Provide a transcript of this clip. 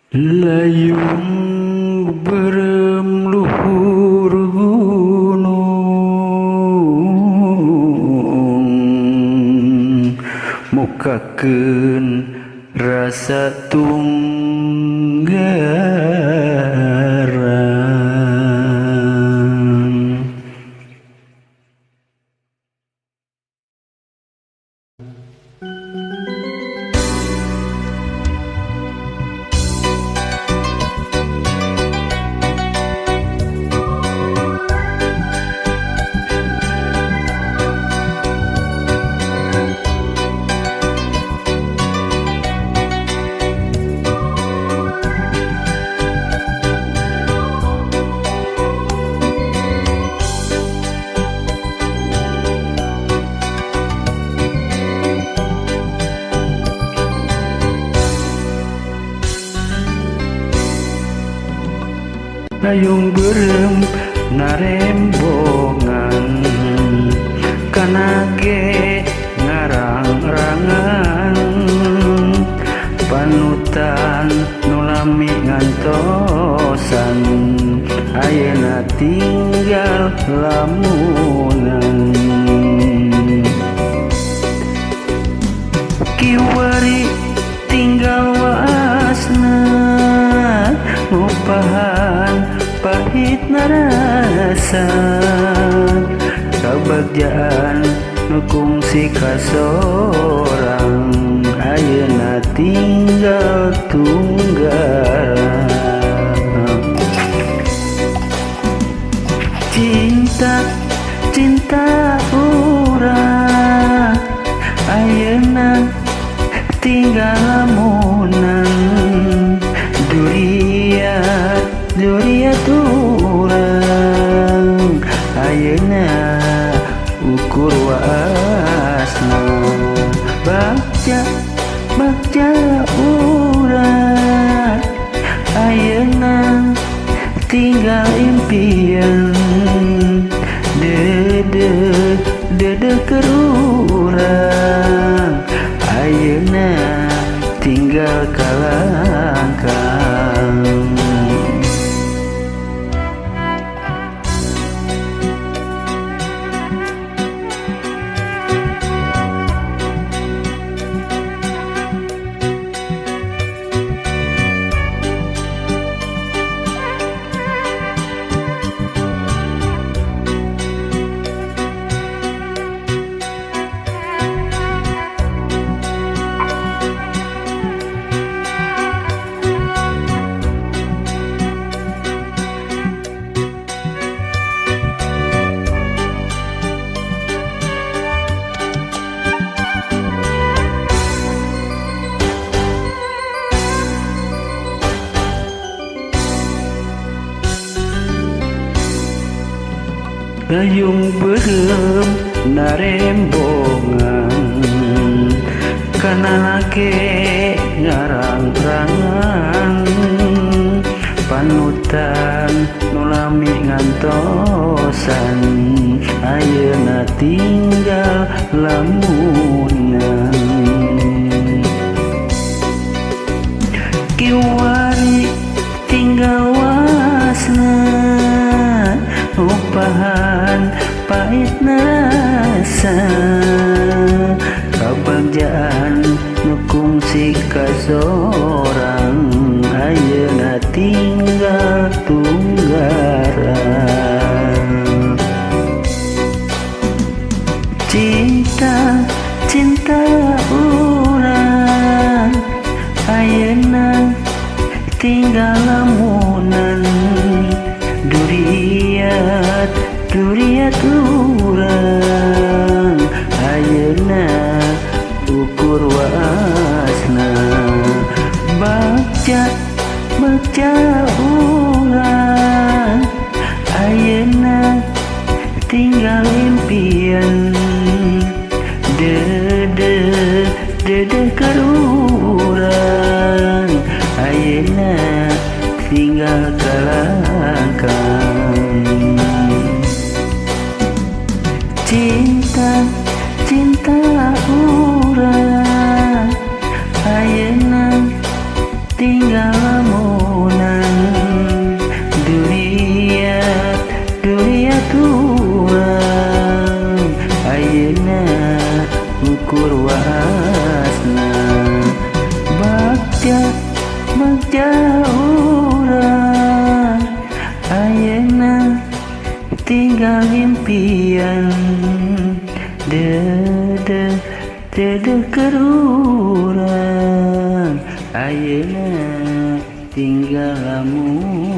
Layung berem luhur gunung, mukakeun rasa tunggaran. Layung berem narembongan, kana ge ngarang-rangan, panutan nu lami ngantosan, ayeuna tinggal lamunan. Kiwari tinggal waasna, ngupahan pahit narasa, kabagjaan nu kungsi kasorang, ayeuna tinggal tunggaran. Cinta cinta urang ayeuna tinggal lamunan, duriat duriat urang ayeuna ukur waasna. Bagja bagja urang ayeuna tinggal impian, dede dede keur urang ayeuna tinggal kalangkang. Layung berem narembongan, kana lake ngarang-rangan, panutan nu lami ngantosan, ayeuna tinggal lamunan. Kiwari tinggal wasna, upahan pahit narasa, kabagjaan nu kungsi kasorang, ayeuna tinggal tunggaran. Cinta cinta urang ayeuna tinggal lamunan, duriat duriat urang ayeuna ukur waasna. Bagja bagja urang ayeuna tinggal impian, dede dede keur urang ayeuna tinggal kalangkang. Cinta cinta urang ayeuna tinggal lamun. tinggal impian. Dedeh dedeh keur urang ayeuna tinggal lamunan.